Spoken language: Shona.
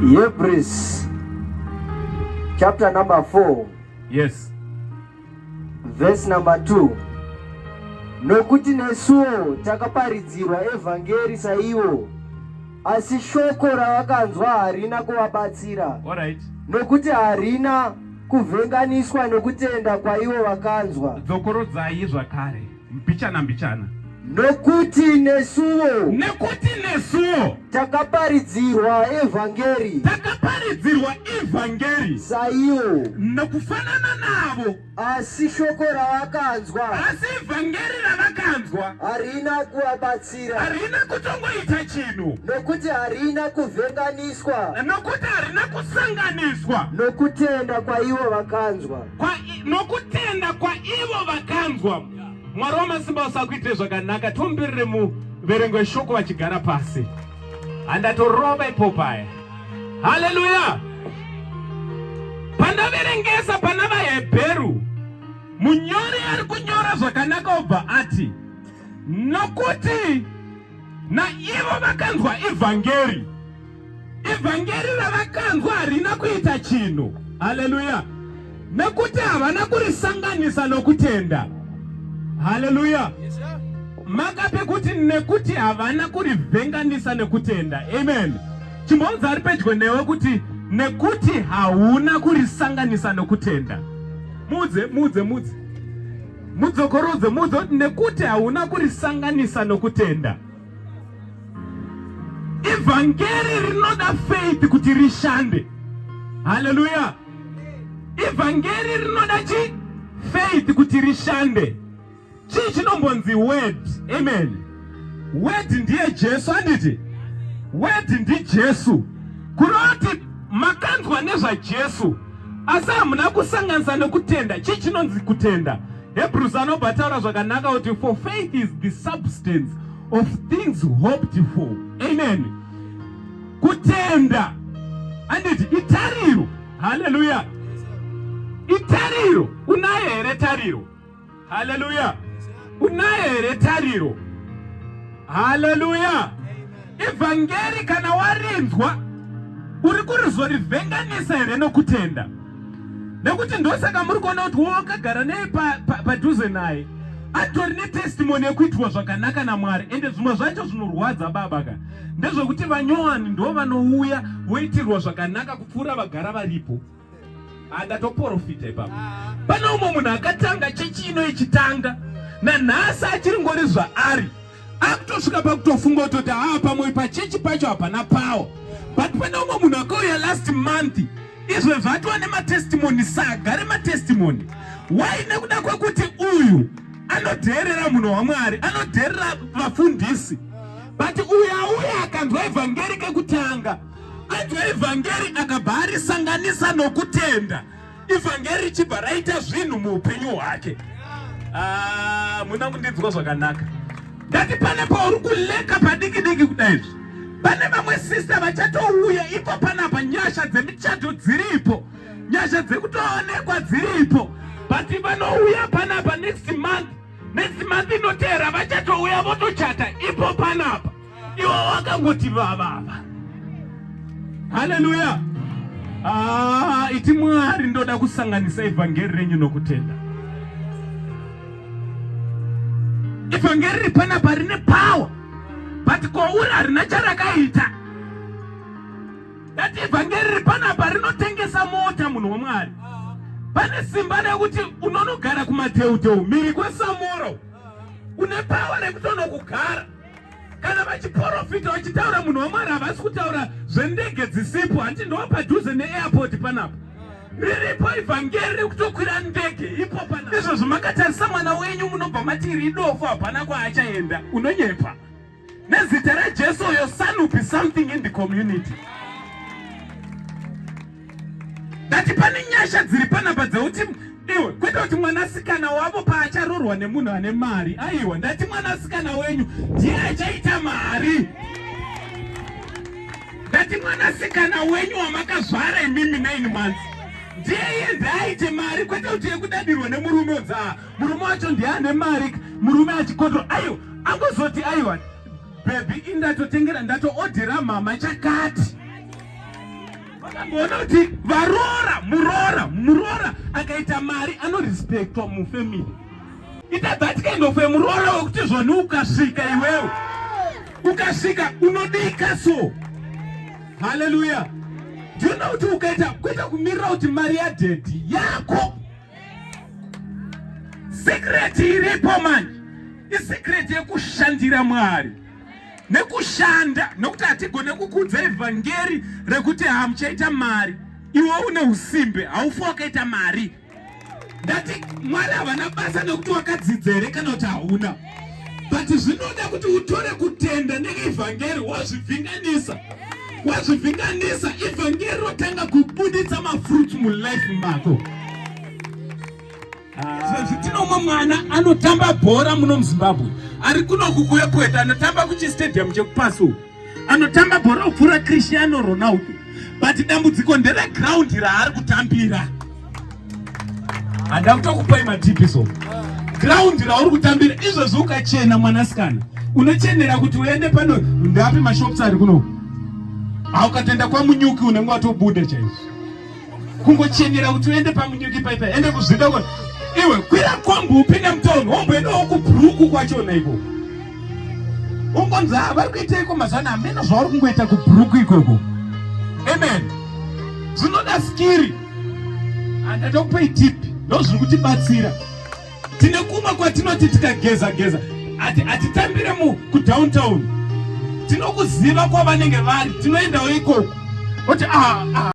Hebrews chapter number 4. Yes. Verse number 2. Nokuti nesuwo takaparidzirwa evhangeri saivo, asi shoko ravakanzwa harina kuvabatsira. All right. Nokuti harina kuvhenganiswa nokutenda kwaivo vakanzwa. Dzokorodzai zvakare mbichana mbichana. Nokuti nesuwo, nekuti nesuwo takaparidzirwa evhangeri, takaparidzirwa evhangeri saivo, nokufanana navo, asi shoko ravakanzwa, asi evhangeri ravakanzwa harina kuvabatsira, harina kutongoita chinhu, nokuti harina kuvhenganiswa, nokuti harina kusanganiswa nokutenda kwaivo vakanzwa, nokutenda kwaivo vakanzwa. Mwari wamasimba ose akuitire zvakanaka. Timumbirire muverengo weshoko vachigara pasi. Handatorova ipo paya. Haleluya! Pandaverengesa pana vaHebheru, munyori ari kunyora zvakanaka obva ati, nokuti naivo vakanzwa ivhangeri Evhangeri ravakanzwa harina kuita chinhu. Haleluya! Nekuti havana kurisanganisa nokutenda. Haleluya! Makape kuti nekuti havana kurivhenganisa nekutenda. Amen. Chimboudza ari pedyo newe kuti nekuti hauna kurisanganisa nokutenda. Muudze, muudze, muudze. Mudzokorodze, muudze kuti nekuti hauna kurisanganisa nokutenda. Ivhangeri rinoda faith kuti rishande. Haleluya! Ivhangeri rinoda chi faith kuti rishande. Chii chinombonzi word? Amen. Word ndiye Jesu, handiti? Word ndiJesu. Kureva kuti makanzwa nezvaJesu asi hamuna kusanganisa nekutenda. Chii chinonzi kutenda? Hebrews anobva ataura zvakanaka kuti for faith is the substance of things hoped for. Amen. Kutenda anditi itariro. Haleluya. Itariro. Unayo here tariro? Haleluya. Unayo here tariro? Haleluya. Evhangeri kana warinzwa uri kurizorivhenganisa here nokutenda? Nekuti ndosaka muri kuona kuti wakagara naye padhuze pa, pa naye atori netestimony yekuitirwa zvakanaka naMwari. Ende zvimwe zvacho zvinorwadza baba ka ndezvekuti vanyowani ndo vanouya voitirwa zvakanaka kupfuura vagara varipo. Andatoporofita ipapo. Pane umwe munhu akatanga chechi ino ichitanga nanhasi achiri ngori zvaari akutosvika pakutofunga kutoti haa pamwe pachechi pacho hapana power, but pane umwe munhu akauya last month izvezvi atova nematestimony saga rematestimony. Why? Nekuda kwekuti uyu anodheerera munhu waMwari, anodheerera vafundisi, but uyu auya akanzwa evhangeri kekutanga, anzwa evhangeri akabva arisanganisa nokutenda, ivhangeri richibva raita zvinhu muupenyu hwake. Ah, muna kundinzwa zvakanaka. Ndati pane pauri kuleka padiki diki kudai izvi, pane vamwe sista vachatouya ipo panapa. Nyasha dzemichato dziripo, nyasha dzekutoonekwa dziripo, but vanouya panapa next month, next month inoteera vachatouya votochata ipo panapa, iwo wakangoti vavava. Haleluya! Ah, iti Mwari, ndoda kusanganisa evhangeri renyu nokutenda. Evhangeri riri panapa rine power, but kwauri harina charakaita. Dati evhangeri riri panapa rinotengesa mota, munhu waMwari. Pane simba rekuti unonogara kumateuteu mhiri kweSamoro, une power rekutonokugara. Kana vachiporofita vachitaura munhu waMwari havasi kutaura zvendege dzisipo, hanti ndova padhuze neairport panapa riripo ivhangeri rekutokwira ndege ipo pana. Izvozvo makatarisa mwana wenyu munobva mati ridofo, hapana kwaachaenda. Unonyepa. Nezita raJesu, your son will be something in the community. Ndati pane nyasha dziri panapa dzekuti iwe, kwete kuti mwanasikana wavo paacharorwa nemunhu ane mari. Aiwa, ndati mwanasikana wenyu ndiye achaita mari. Ndati mwanasikana wenyu wamakazvara imimi 9 months ndiye iye ndiaite mari, kwete kuti yekudadirwa nemurume unzi a murume wacho ndiye ane mari, murume achikoto. Aiwa, angozoti aiwa bebi, indatotengera, ndatoodhera mama chakati. Vakamboona kuti varoora, muroora, muroora akaita mari anorespektwa mufamily. Ita that kind of a muroora wekuti zvoni ukasvika iwewe ukasvika unodika so. Haleluya. Do you know kuti ukaita kuita kumirira kuti mari yadhedhi yako secret iripo manje isecret yekushandira Mwari nekushanda nokuti hatigone kukudza evhangeri rekuti hamuchaita mari iwe une usimbe haufi wakaita mari ndati Mwari havana basa nekuti wakadzidza here kana kuti hauna but zvinoda kuti utore kutenda neevhangeri wazvivhinganisa wazvivhinganisa evhangeri rotanga kubuditsa mafruits mulife mako. Izvezvi tine umwe mwana anotamba bhora muno muZimbabwe ari kunoku kuEpworth, anotamba kuchistadium chekuPaso, anotamba bhora kupfuura Cristiano Ronaldo, but dambudziko nderegraundi raari kutambira. Handa kutokupai matipi so ground rauri kutambira izvezvi ukachena mwanasikana unochenera kuti uende pano ndapi mashops ari kuno haukatenda kwaMunyuki unenge watobuda chaizvo kungochenera kuti uende paMunyuki paipa ende kuzvida kwa iwe kwira kombi upinde mutauni womboendawo kubhuruku kwachona ikoko ungonzi ha vari kuiteiko mazana hameno zvauri kungoita kubhuruku ikoko. Amen. Zvinoda skill. Handatokupei tip, ndozviri kutibatsira. Tine kumwe kwatinoti tikageza geza hatitambire mu kudowntown, tinokuziva kwavanenge vari, tinoendawo ikoko oti ah, ah.